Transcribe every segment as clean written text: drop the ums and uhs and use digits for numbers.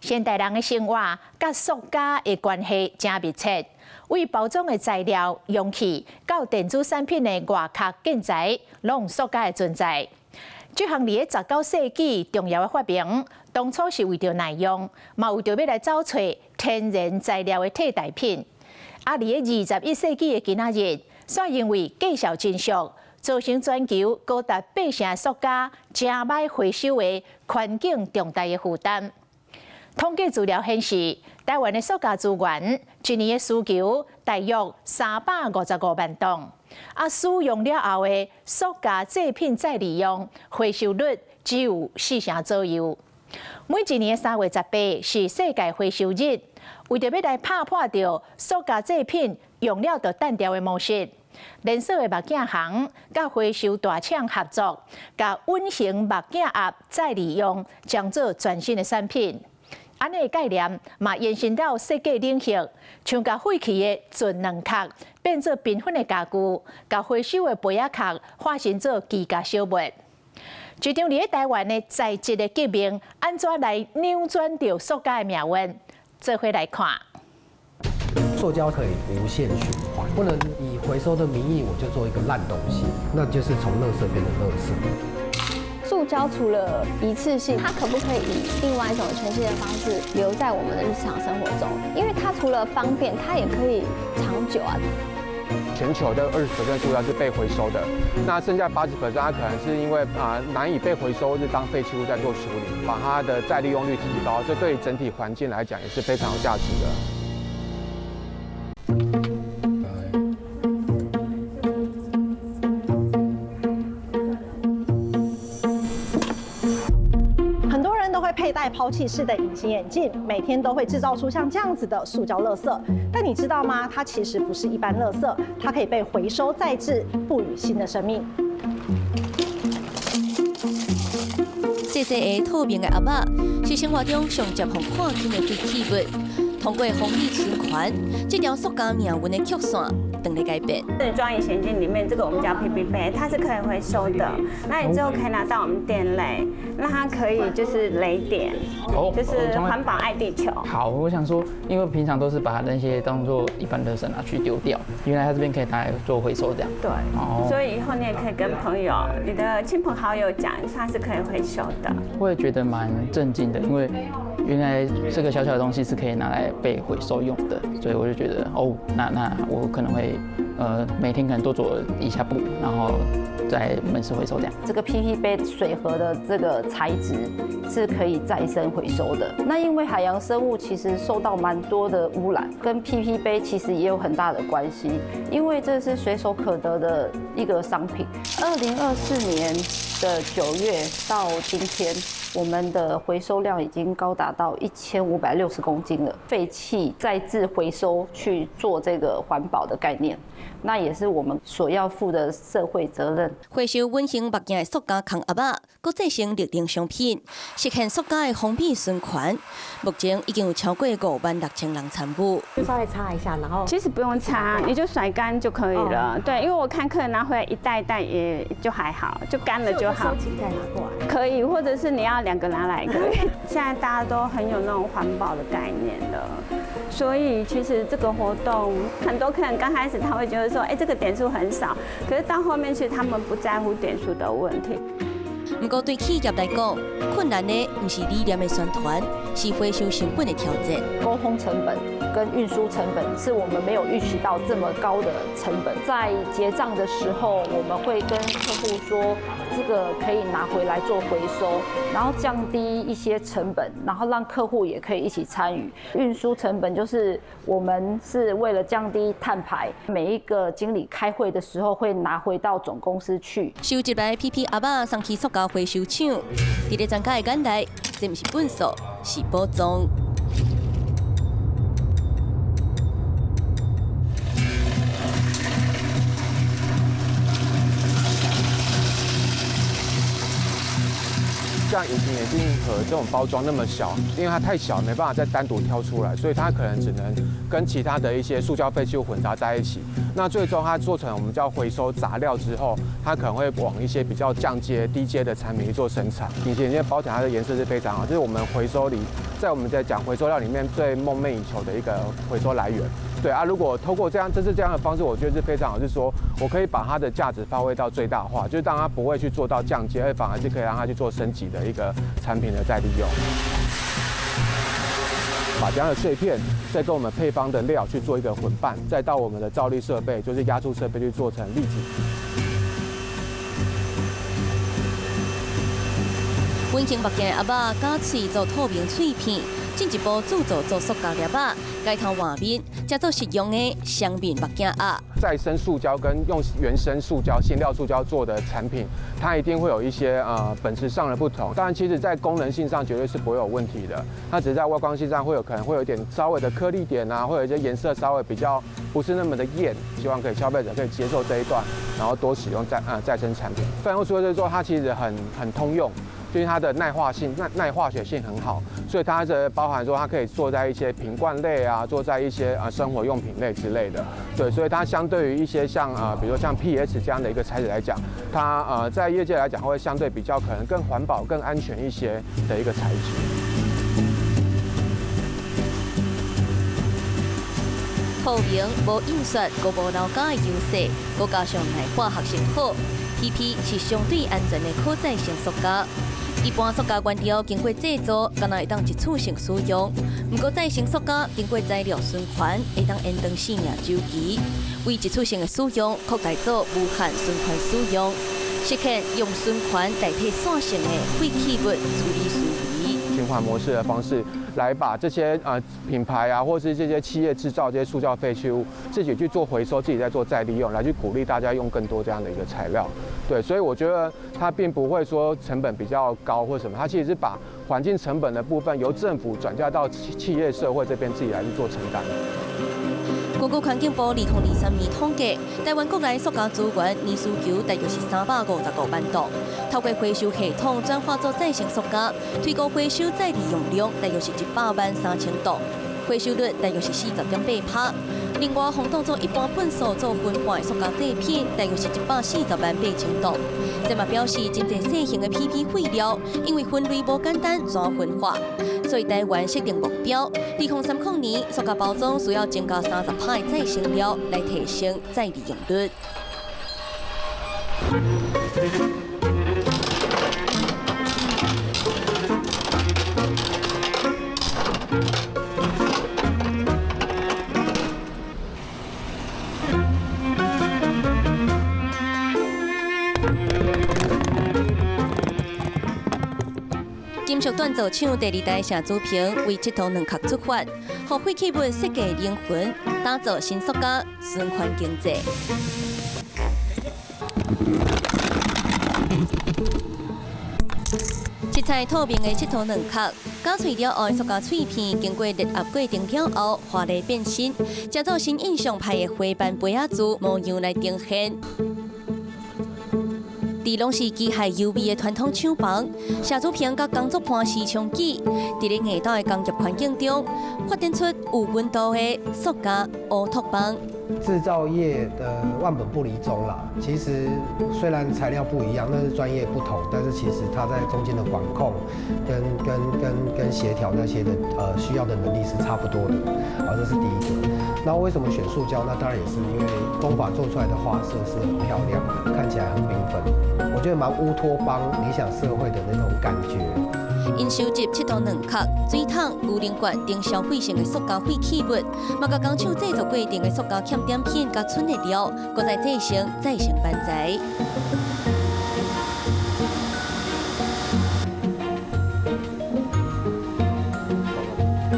現代人的生活佮塑膠的關係誠密切，為包裝的材料、容器到電子產品的外殼建材，攏有塑膠的存在。這項佇咧19世紀重要的發明，當初是為著耐用，嘛為著欲來找揣天然材料的替代品。啊，佇咧21世紀的今仔日，煞因為價數真俗，造成全球高達八成的塑膠誠歹回收的環境重大的負擔。統計資料顯示，台灣的塑膠資源一年的需求大約355萬噸，啊，使用了後的塑膠製品再利用回收率只有四成左右。每一年的3月18是世界回收日，為著欲來拍破著塑膠製品用了就擲掉的模式，連鎖的目鏡行佮回收大廠合作，共隱形目鏡盒再利用，將做全新的產品。按呢概念嘛延伸到設計領域，像共廢棄的鱒卵殼變做繽紛的家具，共回收的杯仔殼化身做居家小物。這場佇咧台灣的材質的革命，按怎來扭轉著塑膠的命運？做伙來看。塑膠可以無限循環，不能以回收的名義我就做一個爛東西，那就是從垃圾變成樂色。塑膠除了一次性，它可不可以以另外一種全新的方式留在我們的日常生活中？因為它除了方便，它也可以長久啊。全球的20% 塑膠是被回收的，那剩下80% 它可能是因為啊難以被回收，是當廢棄物在做處理，把它的再利用率提高，這對整體環境來講也是非常有價值的。很多人都會佩戴拋棄式的隱形眼鏡，每天都會製造出像這樣子的塑膠垃圾。但你知道嗎？它其實不是一般垃圾，它可以被回收再製，賦予新的生命。細細个透明的盒仔，是生活中上常予看見的廢棄物。通過封閉循環，這條塑膠命運的曲線正咧改變。是裝隱形鏡裡面這個我們叫 PP 杯，它是可以回收的。那你之後可以拿到我們店內，那它可以就是累點，就是環保愛地球。好，我想說，因為平常都是把那些當做一般垃圾拿去丟掉，原來它這邊可以拿來做回收，這樣。對，所以以後你也可以跟朋友、你的親朋好友講，它是可以回收的。會覺得蠻震驚的，因為原來這個小小的東西是可以拿來被回收用的，所以我就覺得哦，那我可能會每天可能多走一下步，然後在門市回收這樣。這個 PP 杯水盒的這個材質是可以再生回收的。那因為海洋生物其實受到蠻多的污染，跟 PP 杯其實也有很大的關係，因為這是隨手可得的一個商品。2024年的9月到今天，我們的回收量已經高達到1560公斤了。廢棄再制回收去做這個環保的概念，那也是我們所要負的社會責任。回收隱形目鏡的塑膠空盒仔，閣製成綠能商品，實現塑膠的封閉循環。目前已經有超過5萬6千人參與。就稍微擦一下，然後其實不用擦，你就甩乾就可以了。對，因為我看客人拿回來一袋一袋也就還好，就乾了就好。收起再拿過來。可以，或者是你要兩個拿來可以。現在大家都很有那種環保的概念了，所以其實這個活動很多客人剛開始他會覺得說，哎，這個點數很少，可是到後面其實他們不在乎點數的問題。毋過對企業來講，困難的毋是理念的宣傳，是回收成本的挑戰。溝通成本跟運輸成本是我們沒有預期到這麼高的成本。在結賬的時候，我們會跟客戶說，這個可以拿回來做回收，然後降低一些成本，然後讓客戶也可以一起參與。運輸成本就是我們是為了降低碳排，每一個經理開會的時候會拿回到總公司去。收集來 PP 盒仔送去塑膠回收廠，佇咧專家的眼內，這毋是糞埽，是寶藏。像隐形眼镜盒这种包装那么小，因为它太小，没办法再单独挑出来，所以它可能只能跟其他的一些塑胶废弃物混杂在一起。那最终它做成我们叫回收杂料之后，它可能会往一些比较降阶、低阶的产品去做生产。隐形眼镜包起来它的颜色是非常好，这是我们回收里，在我们在讲回收料里面最梦寐以求的一个回收来源。对啊，如果透过这样，这是这样的方式，我觉得是非常好，就是说我可以把它的价值发挥到最大化，就是当它不会去做到降阶，而反而是可以让它去做升级的一个产品的再利用。把这样的碎片再跟我们配方的料去做一个混拌，再到我们的造粒设备，就是压铸设备去做成粒子。温馨目镜的盒仔加喙做透明脆片，进一步制作做塑胶粒仔，改头换面，才做实用的双面目镜盒。再生塑胶跟用原生塑胶、新料塑胶做的产品，它一定会有一些本质上的不同。当然，其实在功能性上绝对是不会有问题的。它只是在外观性上会有可能会有一点稍微的颗粒点啊，会有一些颜色稍微比较不是那么的艳。希望可以消费者可以接受这一段，然后多使用再生产品。反复说就是说，它其实很通用。就是它的耐化性、耐化学性很好，所以它的包含说它可以做在一些瓶罐类啊，做在一些生活用品类之类的。对，所以它相对于一些像比如说像 PS 这样的一个材质来讲，它在业界来讲会相对比较可能更环保、更安全一些的一个材质。透明、无印刷、阁无老胶的优势，阁加上耐化学性好，PP 是相对安全的可再生塑胶。一般塑胶原料经过制作，敢若会当一次性使用。不过再生塑胶经过材料循环，会当延长生命周期。为一次性的使用，扩大做无限循环使用，实现用循环代替线性的废弃物处理思维。循环模式的方式来把这些品牌啊，或是这些企业制造这些塑胶废弃物，自己去做回收，自己再做再利用，来去鼓励大家用更多这样的一个材料。对，所以我觉得它并不会说成本比较高或什么，它其实是把环境成本的部分由政府转嫁到企业社会这边自己来去做承担。根据环境部2023年统计，台湾国内塑胶资源年需求大约是355万吨，透过回收系统转化做再生塑胶，推估回收再利用量大约是100万3千吨，回收率大约是40.8%。另外，予当做一般粪扫做分化的塑胶制品，大约是140万8千吨。这嘛表示，真济细型的 PP 废料，因为分类无简单，怎分化？所以台湾设定目标，2030年塑胶包装需要增加30%的再生料，来提升再利用率。金属锻造厂第二代谢祖平为这套两壳出发，予废弃物设计灵魂，打造新塑胶循环经济。七彩透明的七套两壳，加脆了后的塑胶脆片，经过热压过程了后，华丽变身，成做新印象派的花瓣杯仔珠模样来呈现。伫拢是机械优美的传统厂房，谢祖平佮工作伴时常记，伫咧硬道的工业环境中，发展出有温度的塑胶乌托邦。制造业的万本不离宗啦。其实虽然材料不一样，但是专业不同，但是其实它在中间的管控跟协调那些的需要的能力是差不多的。好，这是第一个。那为什么选塑胶？那当然也是因为工法做出来的花色是很漂亮的，看起来很缤纷，我觉得蛮乌托邦理想社会的那种感觉。𪜶收集七头两壳、水桶、牛奶罐等消费性的塑胶废弃物，嘛共工厂制作过程的塑胶欠点品佮剩的料，阁再制成再生板材。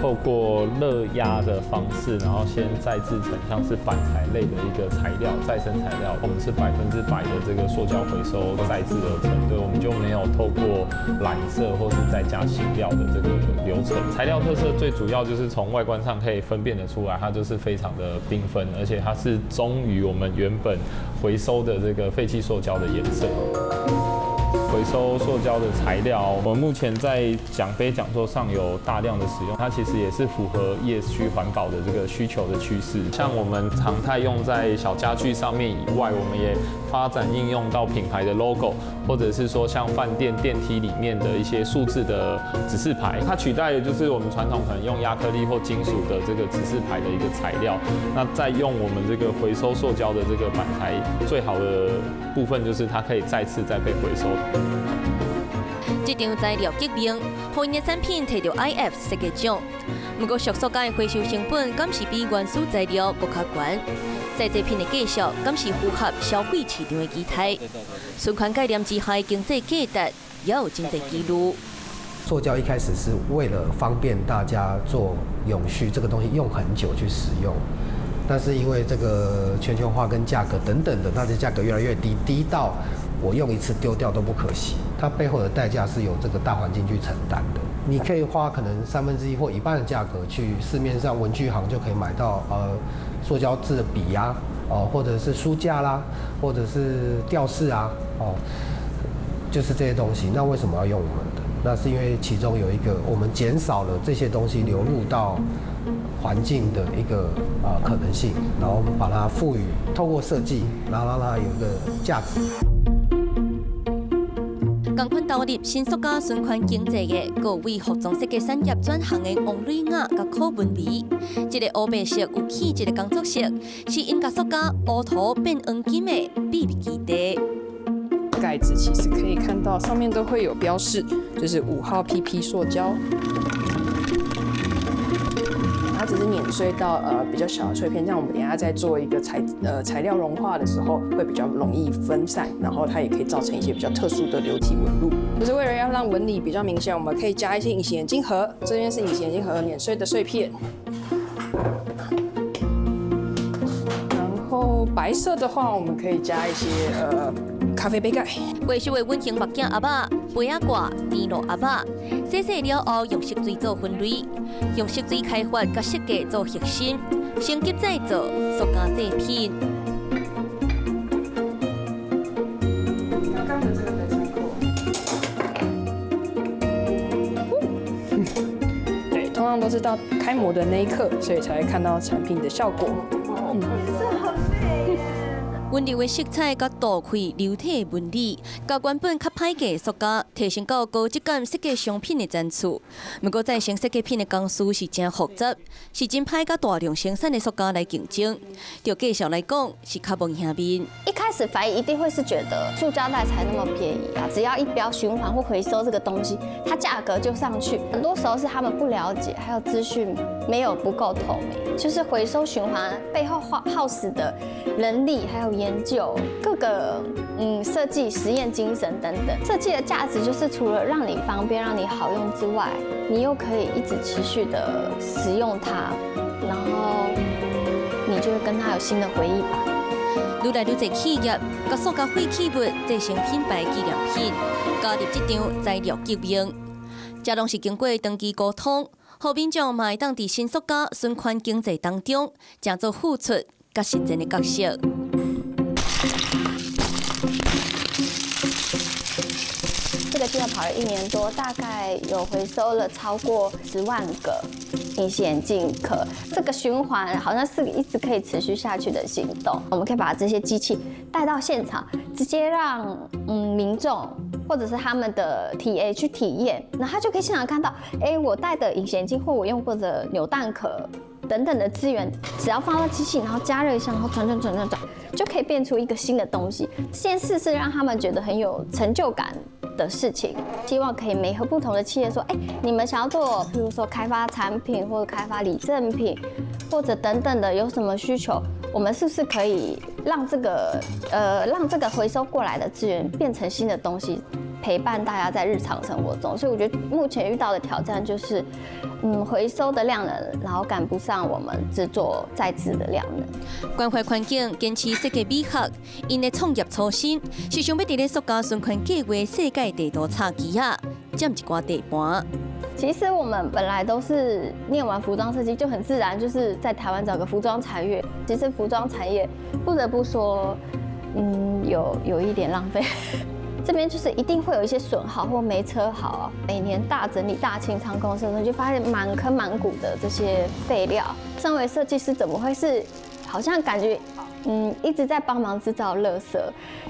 透过热压的方式，然后先再制成像是板材类的一个材料，再生材料。我们是100%的这个塑胶回收再制而成，对，我们就没有透过染色或是再加新料的这个流程。材料特色最主要就是从外观上可以分辨得出来，它就是非常的缤纷，而且它是忠于我们原本回收的这个废弃塑胶的颜色。回收塑胶的材料，我们目前在奖杯讲座上有大量的使用，它其实也是符合 ESG 环保的这个需求的趋势。像我们常态用在小家具上面以外，我们也发展应用到品牌的 logo，或者是说像饭店电梯里面的一些数字的指示牌，它取代的就是我们传统可能用亚克力或金属的这个指示牌的一个材料。那再用我们这个回收塑胶的这个板材，最好的部分就是它可以再次再被回收。这场材料革命，予𪜶的产品提著 iF 设计奖。毋过，俗塑胶的回收成本，敢是比原始材料阁较悬？再制品的介绍，敢是符合消费市场的期待？循环概念之下的经济价值，也有真济疑虑。塑胶一开始是为了方便大家做永续这个东西，用很久去使用。但是因为这个全球化跟价格等等的，它的价格越来越低，低到我用一次丢掉都不可惜。它背后的代价是由这个大环境去承担的。你可以花可能1/3或一半的价格去市面上文具行就可以买到塑胶制的笔呀，哦，或者是书架啦，或者是吊饰啊，哦，就是这些东西。那为什么要用我们的？那是因为其中有一个，我们减少了这些东西流入到环境的一个可能性，然后我们把它赋予，透过设计，然后让它有一个价值。仝款投入新塑胶循环经济的，阁有为服装设计产业转型的王蕊雅佮柯文美，这个乌白色有气质的工作室，是𪜶共塑胶乌涂变黄金的秘密基地。盖子其实可以看到上面都会有标示，就是5号 PP 塑胶。它只是碾碎到比较小的碎片，这样我们等一下在做一个材料融化的时候会比较容易分散，然后它也可以造成一些比较特殊的流体纹路。就是为了要让纹理比较明显，我们可以加一些隐形眼镜盒，这边是隐形眼镜盒碾碎的碎片。然后白色的话，我们可以加一些咖啡杯盖。回收的隐形目镜盒仔、杯仔盖、甜露盒仔，洗洗了后用色水做分类，用色水开发佮设计做核心，升级再造塑胶制品。刚刚的这个登山扣，对，通常都是到开模的那一刻，所以才会看到产品的效果。颜色很美。温柔的色彩佮镀开流体纹理，佮原本较歹价的塑胶提升到高质感设计商品的层次。毋过再生设计品的工序是真复杂，是真歹佮大量生产的塑胶来竞争。就价数来讲，是较无赢面。一开始反应一定会是觉得塑胶袋才那么便宜啊，只要一标循环或回收这个东西，它价格就上去。很多时候是他们不了解，还有资讯没有不够透明，就是回收循环背后耗时的人力还有研究各个设计实验精神等等，设计的价值就是除了让你方便、让你好用之外，你又可以一直持续的使用它，然后你就会跟它有新的回忆吧。愈来愈济企业共塑胶废弃物制成品牌纪念品，加入这场材料革命，这拢是经过长期沟通，予民众嘛会当伫新塑胶循环经济当中，成做付出佮实践的角色。这个计划跑了1年多，大概有回收了超过10万个隐形眼镜壳。这个循环好像是一直可以持续下去的行动。我们可以把这些机器带到现场，直接让民众或者是他们的 TA 去体验，那他就可以现场看到，哎，我戴的隐形眼镜或我用过的扭蛋壳等等的资源，只要放到机器，然后加热一下，然后转转转转转，就可以变出一个新的东西。这件事是让他们觉得很有成就感的事情。希望可以媒合不同的企业说，哎，你们想要做，譬如说开发产品或者开发礼赠品，或者等等的，有什么需求，我们是不是可以让这个回收过来的资源变成新的东西，陪伴大家在日常生活中？所以我觉得目前遇到的挑战就是，回收的量能，然后赶不上我们制作再制的量能。关怀环境，坚持设计美学，𪜶的创业初心是想欲伫咧塑胶循环计划世界地图插旗仔，占一寡地盘。其实我们本来都是念完服装设计，就很自然就是在台湾找个服装产业。其实服装产业不得不说，有一点浪费。這邊就是一定會有一些損耗或沒車好，每年大整理、大清倉公司的時候，就發現滿坑滿谷的這些廢料。身為設計師，怎麼會是好像感覺一直在幫忙製造垃圾，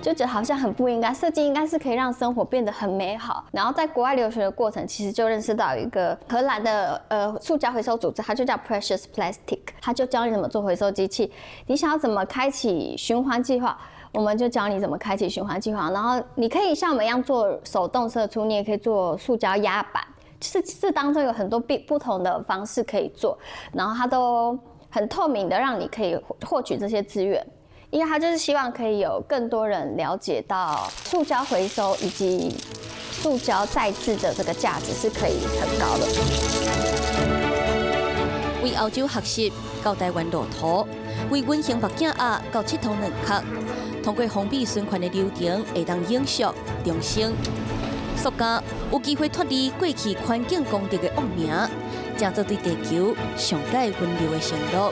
就覺得好像很不應該。設計應該是可以讓生活變得很美好。然後在國外留學的過程，其實就認識到一個荷蘭的塑膠回收組織，它就叫 Precious Plastic，它就教你怎麼做回收機器。你想要怎麼開啟循環計劃，我們就教你怎麼開啟循環計劃。然後你可以像我們一樣做手動射出，你也可以做塑膠壓板。是這當中有很多不同的方式可以做，然後它都很透明的，讓你可以獲取這些資源，因為他就是希望可以有更多人了解到塑膠回收以及塑膠再製的這個價值是可以很高的。為歐洲學習到台灣落土，為隱形目鏡盒到𨑨迌軟殼，通過封閉循環的流程，會當永續重生。塑膠有機會脫離過去環境公德的惡名，成做對地球上蓋溫柔的承諾。